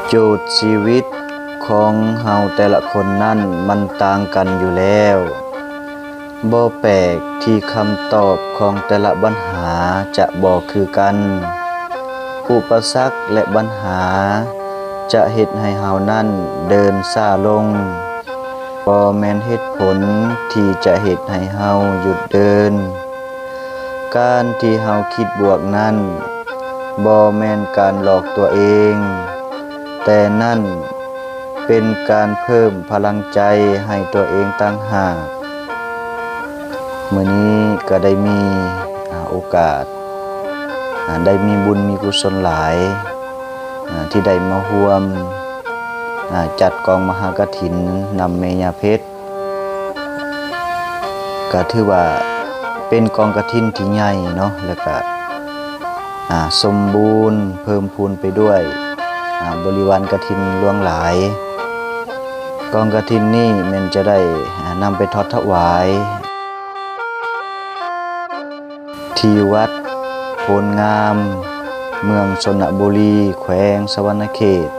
ໂຈດຊີວິດຂອງເຮົາແຕ່ລະຄົນນັ້ນມັນຕ່າງກັນຢູ່ແລ້ວ. ບໍ່ແປກທີ່ຄຳຕອບຂອງແຕ່ລະບັນຫາຈະບໍ່ຄືກັນ. ອຸປະສັກ ແລະ ບັນຫາຈະເຮັດໃຫ້ເຮົານັ້ນເດີນຊ້າລົງ, ບໍ່ແມ່ນເຫດຜົນທີ່ຈະເຮັດໃຫ້ເຮົາຢຸດເດີນ. ການທີ່ເຮົາຄິດບວກນັ້ນ ບໍ່ແມ່ນການຫຼອກຕົວເອງ, ແຕ່ນັ້ນເປັນການເພີ່ມພະລັງໃຈໃຫ້ຕົວເອງຕ່າງຫາກ. ມື້ນີ້ກໍໄດ້ມີ ອາ ໂອກາດ ອາ ໄດ້ມີບຸນມີກຸສົນຫຼາຍ ອາ ທີ່ໄດ້ມາຮ່ວມ ອາ ຈັດກອງມະຫາກະຖິນນຳແມ່ຍ່າເພັດ. ກະຖືວ່າເປັນກອງກະຖິນທີ່ໃຫຍ່ເນາະ ແລ້ວກະ ອາ ສົມບູນເພີ່ມພູນໄປດ້ວຍ ອາ ບໍລິວານກະຖິນຫຼວງຫຼາຍ. ກອງກະຖິນນີ້ແມ່ນຈະໄດ້ ອາ ນຳໄປທອດຖວາຍ ທີ່ວັດໂພນງາມ ເມືອງຊົນນະບູລີ ແຂວງສະຫວັນນະເຂດ.